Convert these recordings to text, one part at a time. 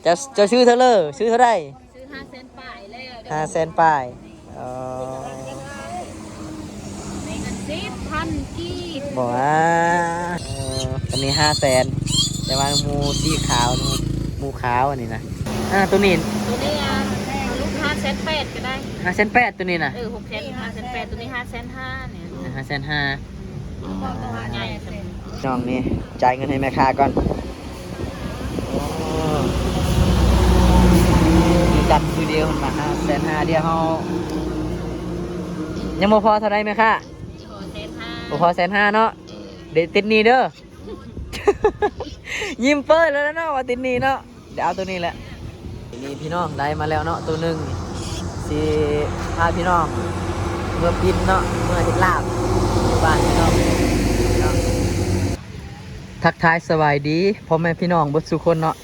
ເຈົ້າ ເຈົ້າຊື້ເທົ່າເລີ? ຊື້ເທົ່າໃດ? ຊື້ຫ້າແສນປາຍແລ້ວ. ຫ້າແສນປາຍ. ເອີ ນີ້ກໍສິບພັນກີບ. ບໍ່ວ່າ ເອີ ຕົວນີ້ຫ້າແສນ ແຕ່ວ່າໝູ່ສີຂາວ ໝູ່ຂາວອັນນີ້ນະ. ອ່າ ຕົວນີ້ ຕົວນີ້ ອ່າ ລຸດຫ້າແສນແປດກໍໄດ້. ຫ້າແສນແປດ ຕົວນີ້ນະ? ເອີ ຫົກແສນ ຫ້າແສນແປດ ຕົວນີ້ຫ້າແສນຫ້ານີ້. ເອີ ຫ້າແສນຫ້າ. ໃຫຍ່. ນ້ອງນີ້ຈ່າຍເງິນໃຫ້ແມ່ຄ້າກ່ອນ. ໂອ້ ມີກັນຄືດຽວ ເພິ່ນວ່າຫ້າແສນຫ້າ. ດຽວເຮົາ ຍັງບໍ່ພໍເທົ່າໃດແມ່ຄ້າ? ບໍ່ພໍແສນຫ້າ ບໍ່ພໍແສນຫ້າເນາະ. ເດ ຕິດໜີ້ເດີ. ຍິ້ມເປີດແລ້ວເນາະ ວ່າຕິດໜີ້ເນາະ. ດຽວເອົາໂຕນີ້ແຫຼະ. ນີ້ພີ່ນ້ອງ ໄດ້ມາແລ້ວເນາະ ໂຕໜຶ່ງ. ຊິພາພີ່ນ້ອງເມືອປິ່ນເນາະ ເມືອເຮັດລາບຢູ່ບ້ານພີ່ນ້ອງເນາະ. ທັກທາຍສະບາຍດີພໍ່ແມ່ພີ່ນ້ອງເບິດສູ່ຄົນເນາະ.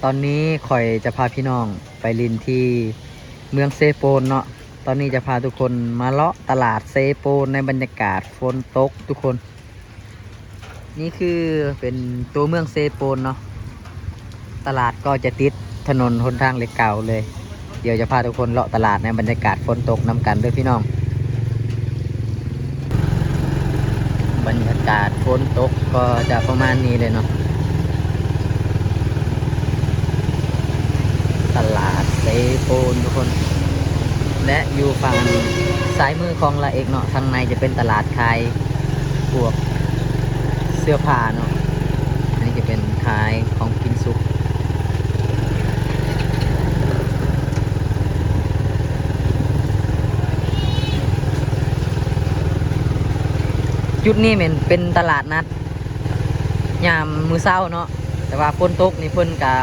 ຕອນນີ້ຂ້ອຍຈະພາພີ່ນ້ອງໄປຫຼິ້ນທີ່ເມືອງເຊໂປນເນາະ. ຕອນນີ້ຈະພາທຸກຄົນມາເລາະຕະຫຼາດເຊໂປນໃນບັນຍາກາດຝົນຕົກທຸກຄົນ. ນີ້ຄືເປັນຕົວເມືອງເຊໂປນເນາະ. ຕະຫຼາດກໍຈະຕິດຖະໜົນຫົນທາງເຫຼັກເກົ່າເລີຍ. ດຽວຈະພາທຸກຄົນເລາະຕະຫຼາດໃນບັນຍາກາດຝົນຕົກນຳກັນເດີພີ່ນ້ອງ. ບັນຍາກາດຝົນຕົກກໍຈະປະມານນີ້ເລີຍເນາະ. ຕະຫຼາດເຊໂປນທຸກຄົນ ແລະ ຢູ່ຝັ່ງຊ້າຍມືຂອງລາເອັກເນາະ, ທາງໃນຈະເປັນຕະຫຼາດຂາຍພວກເສື້ອຜ້າເນາະ. ອັນນີ້ຈະເປັນຂາຍຂອງກິນສຸກ. ຈຸດນີ້ແມ່ນເປັນຕະຫຼາດນັດຍາມມື້ເຊົ້າເນາະ, ແຕ່ວ່າຝົນຕົກນີ້ເພິ່ນກະ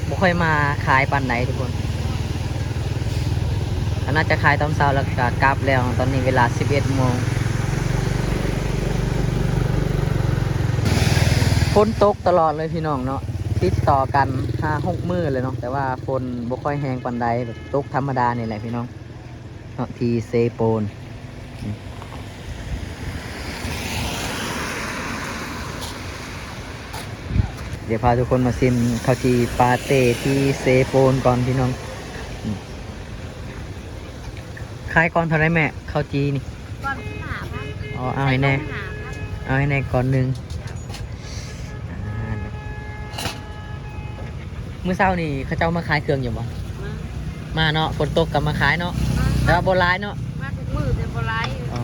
ບໍ່ຄ່ອຍມາຂາຍປານໃດທຸກຄົນ. ອັນນັ້ນຈະຂາຍຕອນເຊົ້າແລ້ວກະກັບແລ້ວ. ຕອນນີ້ເວລາສິບເອັດໂມງ. ຝົນຕົກຕະຫຼອດເລີຍພີ່ນ້ອງເນາະ, ຕິດຕໍ່ກັນຫ້າຫົກມື້ເລີຍເນາະ, ແຕ່ວ່າຝົນບໍ່ຄ່ອຍແຮງປານໃດ, ແບບຕົກທຳມະດານີ້ແຫຼະພີ່ນ້ອງເນາະ ທີ່ເຊໂປນ. ດຽວພາທຸກຄົນມາຊິມເຂົ້າຈີ່ປາເຕ້ທີ່ເຊໂປນກ່ອນພີ່ນ້ອງ. ຂາຍກ່ອນເທົ່າໃດແມ່ ເຂົ້າຈີ່ນີ້? ກ່ອນສິບຫ້າພັນ. ອໍ ເອົາໃຫ້ແດ່ ໃສ່ຖົງຫ້າພັນ. ເອົາໃຫ້ແດ່ກ່ອນໜຶ່ງ. ມື້ເຊົ້ານີ້ເຂົາເຈົ້າມາຂາຍເຄື່ອງຢູ່ບໍ່? ມາ ມາເນາະ, ຝົນຕົກກໍມາຂາຍເນາະ. ມາ ແຕ່ວ່າບໍ່ຫຼາຍເນາະ. ມາທຸກມື້ແຕ່ບໍ່ຫຼາຍ. ອໍ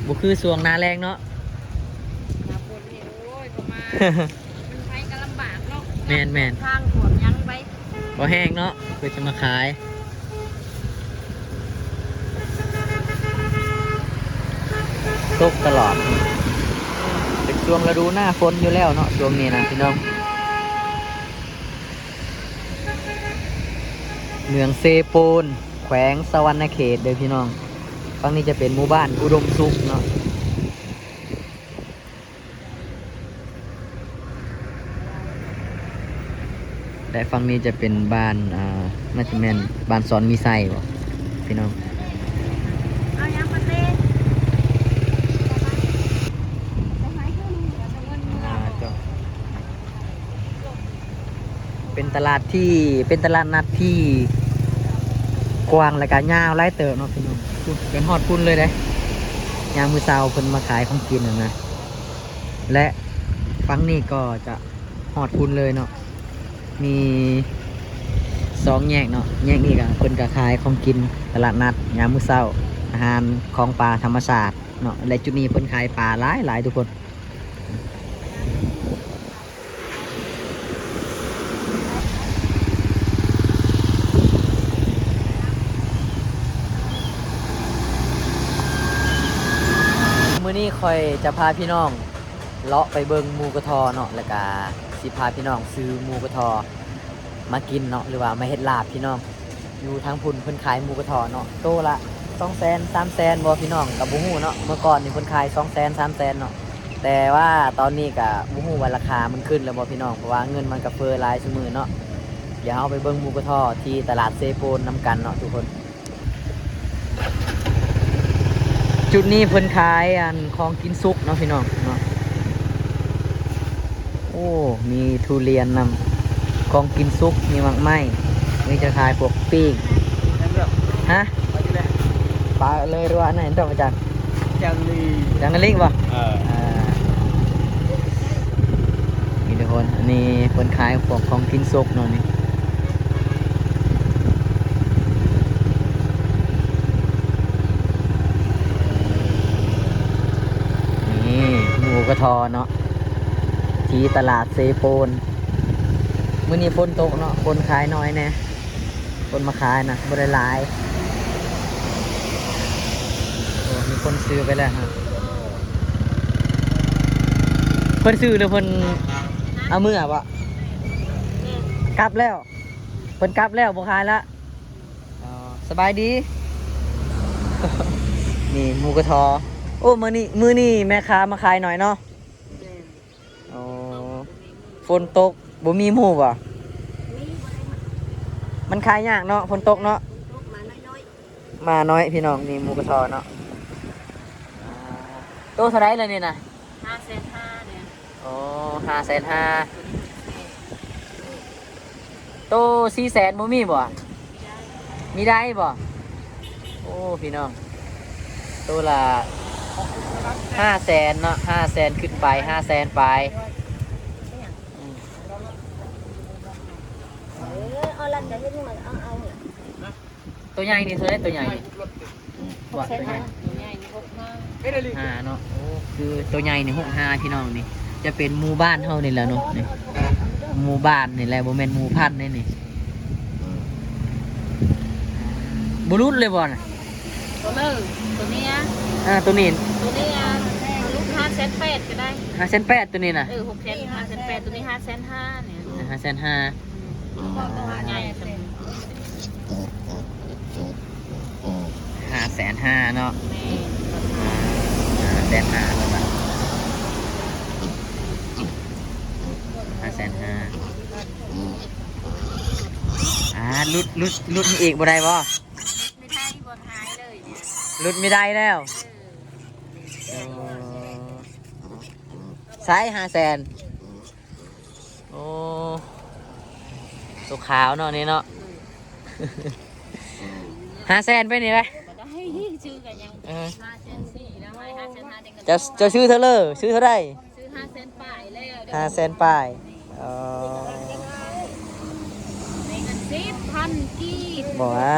ບໍ່ຄືຊ່ວງໜ້າແລ້ງເນາະ. ໜ້າຝົນນີ້ ໂອ້ຍ ບໍ່ມາ ມັນໄປກໍລຳບາກເນາະ. ແມ່ນໆ ທາງຖ້ວມຫຍັງໄປ ບໍ່ແຮງເນາະ ເພິ່ນຈະມາຂາຍ. ຕົກຕະຫຼອດ, ເປັນຊ່ວງລະດູໜ້າຝົນຢູ່ແລ້ວເນາະ ຊ່ວງນີ້ນະພີ່ນ້ອງ. ເມືອງເຊໂປນ ແຂວງສະຫວັນນະເຂດເດີພີ່ນ້ອງ. ຝັ່ງນີ້ຈະເປັນໝູ່ບ້ານອຸດົມສຸກເນາະ. ແລະ ຝັ່ງນີ້ຈະເປັນບ້ານ ອ່າ ໜ້າຈະແມ່ນບ້ານສອນມີໄຊບໍພີ່ນ້ອງ. ເອົາຫຍັງປາເຕ້? ອ່າ ເຈົ້າ ເປັນຕະຫຼາດທີ່ ເປັນຕະຫຼາດນັດທີ່ກວ້າງ ແລະ ກະຍາວຫຼາຍເຕີບເນາະພີ່ນ້ອງ. ພຸ້ນ ໄປຮອດພຸ້ນເລີຍເດ້. ຍາມມື້ເຊົ້າເພິ່ນມາຂາຍຂອງກິນຫັ້ນນະ. ແລະ ຝັ່ງນີ້ກໍຈະຮອດພຸ້ນເລີຍເນາະ, ມີສອງແຍກເນາະ. ແຍກນີ້ກະເພິ່ນກະຂາຍຂອງກິນ ຕະຫຼາດນັດຍາມມື້ເຊົ້າ, ອາຫານຂອງປ່າທຳມະຊາດເນາະ. ແລະ ຈຸດນີ້ເພິ່ນຂາຍປາຫຼາຍໆ ທຸກຄົນ. ມື້ນີ້ຂ້ອຍຈະພາພີ່ນ້ອງເລາະໄປເບິ່ງໝູກະທໍເນາະ, ແລ້ວກະຊິພາພີ່ນ້ອງຊື້ໝູກະທໍມາກິນເນາະ ຫຼືວ່າມາເຮັດລາບພີ່ນ້ອງ. ຢູ່ທາງພຸ້ນເພິ່ນຂາຍໝູກະທໍເນາະ ໂຕລະສອງແສນ ສາມແສນບໍ່ພີ່ນ້ອງ ກໍບໍ່ຮູ້ເນາະ. ເມື່ອກ່ອນນີ້ເພິ່ນຂາຍສອງແສນ ສາມແສນເນາະ, ແຕ່ວ່າຕອນນີ້ກໍບໍ່ຮູ້ວ່າລາຄາມັນຂຶ້ນແລ້ວບໍ່ພີ່ນ້ອງ ເພາະວ່າເງິນມັນກໍເຟີ້ຫຼາຍຊຸມື້ເນາະ. ດຽວເຮົາໄປເບິ່ງໝູກະທໍທີ່ຕະຫຼາດເຊໂປນນຳກັນເນາະທຸກຄົນ. ຈຸດນີ້ເພິ່ນຂາຍອັນຂອງກິນສຸກເນາະພີ່ນ້ອງເນາະ. ໂອ້ ມີທຸລຽນນຳ. ຂອງກິນສຸກ ມີໝາກໄມ້ ມີແຕ່ຂາຍພວກປີ້ງ. ຮະ? ປາເລີຍ ຫຼືວ່າອັນນັ້ນ ຕ້ອງໄປຈັກ ຈັງລີ ຈັງນະລິງບໍ່? ເອີ ອ່າ ນີ້ທຸກຄົນ ອັນນີ້ເພິ່ນຂາຍພວກຂອງກິນສຸກເນາະນີ້. ນີ້ໝູກະທໍເນາະ ທີ່ຕະຫຼາດເຊໂປນ. ມື້ນີ້ຝົນຕົກເນາະ ຄົນຂາຍໜ້ອຍແດ່ ຄົນມາຂາຍນະ ບໍ່ໄດ້ຫຼາຍ. ໂອ້ ມີຄົນຊື້ໄປແລ້ວຮະ. ເພິ່ນຊື້ ຫຼືເພິ່ນເອົາເມືອບໍ່? ກັບແລ້ວ ເພິ່ນກັບແລ້ວ ບໍ່ຂາຍລະ. ອໍ ສະບາຍດີ. ນີ້ໝູກະທໍ. ໂອ້ ມື້ນີ້ ມື້ນີ້ແມ່ຄ້າມາຂາຍໜ້ອຍເນາະ. ແມ່ນ. ອໍ ຝົນຕົກ ບໍ່ມີໝູບໍ່? ມີ ບໍ່ໄດ້ມາ. ມັນຂາຍຍາກເນາະ ຝົນຕົກເນາະ. ຝົນຕົກ ມາໜ້ອຍໆ ມາໜ້ອຍພີ່ນ້ອງ. ນີ້ໝູກະທໍເນາະ. ໂຕເທົ່າໃດລະນີ້ນະ? ຫ້າແສນຫ້າແຫຼະ. ອໍ ຫ້າແສນຫ້າ. ໂຕສີ່ແສນບໍ່ມີບໍ່? ມີໄດ້ບໍ່? ໂອ້ ພີ່ນ້ອງ ໂຕລະຫ້າແສນເນາະ ຫ້າແສນຂຶ້ນໄປ ຫ້າແສນປາຍ. ອືມ ເອີ ເອົາລັດກະເຮັດໃຫ້ມັນເອົາ ເອົາ. ໂຕໃຫຍ່ນີ້ເທົ່າໃດ? ໂຕໃຫຍ່ນີ້ ອືມ ຫົກແສນຫ້າ. ໂຕໃຫຍ່ນີ້ຫົກຫ້າ ຫົກຫ້າເນາະ. ໂອ້ ຄືໂຕໃຫຍ່ນີ້ຫົກຫ້າ ພີ່ນ້ອງ. ນີ້ຈະເປັນໝູບ້ານເຮົານີ້ແຫຼະເນາະ ນີ້ໝູບ້ານນີ້ແຫຼະ ບໍ່ແມ່ນໝູພັນເດ້ນີ້. ບໍ່ຫຼຸດເລີຍບໍ່ນະ? ໂຕເລີ ໂຕເນຍ. ອ່າ ໂຕນີ້ ໂຕເນຍ ຫຼຸດຫ້າແສນແປດກະໄດ້. ຫ້າແສນແປດ ໂຕນີ້ນະ. ເອີ ຫົກແສນ ຫ້າແສນແປດ ໂຕນີ້ຫ້າແສນຫ້ານີ້. ຫ້າແສນຫ້າ. ໃຫຍ່ ຫ້າແສນຫ້າເນາະ. ແມ່ນ ຫ້າແສນຫ້າເພິ່ນວ່າ ຫ້າແສນຫ້າ. ອ່າ ຫຼຸດ ຫຼຸດ ຫຼຸດໃຫ້ອີກບໍ່ໄດ້ບໍ່? ຫຼຸດໄດ້ ບໍ່ຂາຍເລີຍ ຫຼຸດໄມ່ໄດ້ແລ້ວ. ເອີ ໃຊ້ຫ້າແສນ. ໂອ້ ຕົວຂາວເນາະນີ້ເນາະ. ຫ້າແສນໄປນີ້ໄດ໋. ບໍ່ໄດ້ ຊື້ກັນຍັງ ເອີ ຫ້າແສນສີ່ແລ້ວ ໃຫ້ຫ້າແສນຫ້າ. ເຈົ້າ ເຈົ້າຊື້ເທົ່າເລີ ຊື້ເທົ່າໃດ? ຊື້ຫ້າແສນປາຍແລ້ວ. ຫ້າແສນປາຍ. ອໍ ໄດ້ເງິນສິບພັນກີບ. ບໍ່ວ່າ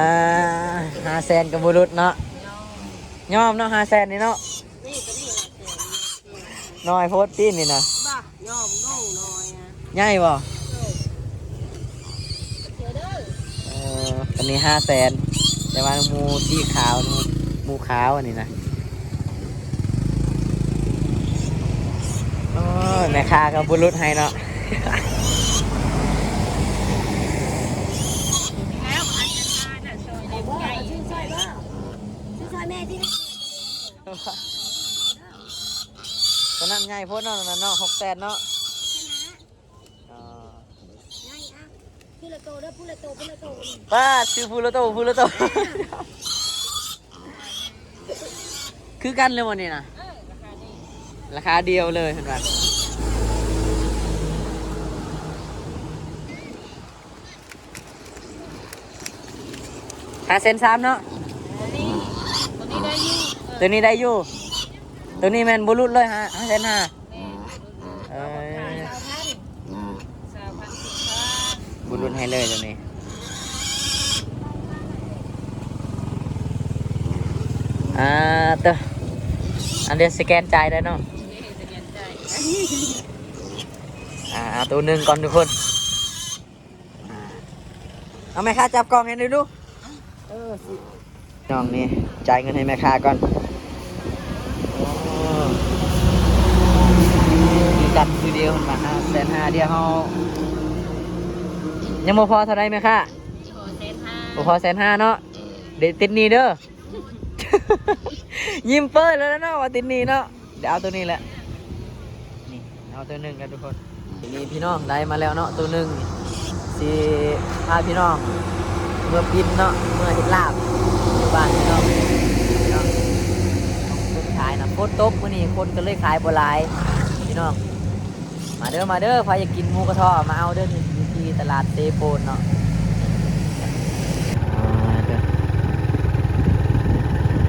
ຫ້າແສນກະບໍ່ຫຼຸດເນາະ. ຍອມ ຍອມເນາະ ຫ້າແສນນີ້ເນາະ. ນ້ອຍໂພດຕິນີ້ນະ. ບໍ່ ຍອມໂດ ນ້ອຍອະ. ໃຫຍ່ບໍ່? ເອີ ອັນນີ້ຫ້າແສນ ແຕ່ວ່າໝູສີຂາວ ໝູຂາວອັນນີ້ນະ. ໂອ້ຍ ແມ່ຄ້າກະບໍ່ຫຼຸດໃຫ້ເນາະ. ແລ້ວອັນນັ້ນນະ ຊ່ອຍໄດ້ໃຫຍ່ ຊື້ຊ່ອຍບໍ່? ຊື້ຊ່ອຍແມ່ຕິ. ໂຕນັ້ນໃຫຍ່ໂພດເນາະ ໂຕນັ້ນເນາະ ຫົກແສນເນາະ. ອໍ ໃຫຍ່ ອ່ະ ຜູ້ລະໂຕເດີ ຜູ້ລະໂຕ ຜູ້ລະໂຕ. ປ້າດ ຊື້ຜູ້ລະໂຕ ຜູ້ລະໂຕ ຄືກັນເລີຍບໍ່ນີ້ນະ? ເອີ ລາຄາດີ ລາຄາດຽວເລີຍເພິ່ນວ່າ. ຫ້າແສນສາມເນາະ. ໂຕນີ້ ໂຕນີ້ໄດ້ຢູ່ ໂຕນີ້ໄດ້ຢູ່ ໂຕນີ້ແມ່ນບໍ່ຫຼຸດເລີຍ ຫ້າ ຫ້າແສນຫ້າ. ແມ່ນ ເອີ ຊາວພັນ ຊາວພັນ ສິບພັນ ບໍ່ຫຼຸດໃຫ້ເລີຍໂຕນີ້. ອ່າ ເຕີ ອັນດຽວສະແກນຈ່າຍໄດ້ເນາະ. ສະແກນຈ່າຍ ອ່າ ເອົາໂຕໜຶ່ງກ່ອນທຸກຄົນ. ເອົາແມ່ຄ້າຈັບກ່ອງໃຫ້ໜ່ອຍດູ. ເອີ ນ້ອງນີ້ຈ່າຍເງິນໃຫ້ແມ່ຄ້າກ່ອນ. ໂອ້ ຄືກັນຄືດຽວ ຫ້າແສນຫ້າ. ດຽວເຮົາຍັງບໍ່ພໍເທົ່າໃດແມ່ຄ້າ? ບໍ່ພໍແສນຫ້າ ບໍ່ພໍແສນຫ້າເນາະ. ເດ ຕິດໜີ້ເດີ. ຍິ້ມເປີດແລ້ວເນາະ ວ່າຕິດໜີ້ເນາະ. ດຽວເອົາໂຕນີ້ແຫຼະ ນີ້ ເອົາໂຕໜຶ່ງກັນທຸກຄົນ. ນີ້ພີ່ນ້ອງໄດ້ມາແລ້ວເນາະ ໂຕໜຶ່ງ ຊິພາພີ່ນ້ອງເມືອປີ້ນເນາະ ເມືອເຮັດລາບຢູ່ບ້ານພີ່ນ້ອງເນາະ. ຄົນຂາຍນະ ຝົນຕົກມື້ນີ້ຄົນກະເລີຍຂາຍບໍ່ຫຼາຍພີ່ນ້ອງ. ມາເດີ ມາເດີ ໃຜຢາກກິນໝູກະທໍມາເອົາເດີ ນີ້ ທີ່ຕະຫຼາດເຊໂປນເນາະ. ອ່າ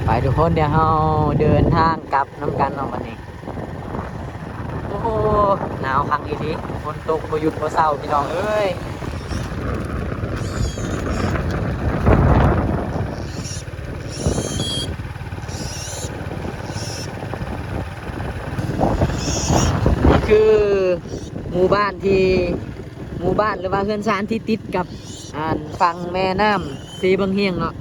ໄປທຸກຄົນ ດຽວເຮົາເດີນທາງກັບນຳກັນເນາະບັດນີ້. ໂອ້ໂຫ ໜາວຄັກອີ່ຫຼີ ຝົນຕົກບໍ່ຢຸດບໍ່ເຊົາ ພີ່ນ້ອງເອີຍ. ນີ້ຄືໝູ່ບ້ານທີ່ ໝູ່ບ້ານ ຫຼືວ່າເຮືອນຊານທີ່ຕິດກັບ ອັນ ຝັ່ງແມ່ນ້ຳເຊບັ້ງຮຽງເນາະ.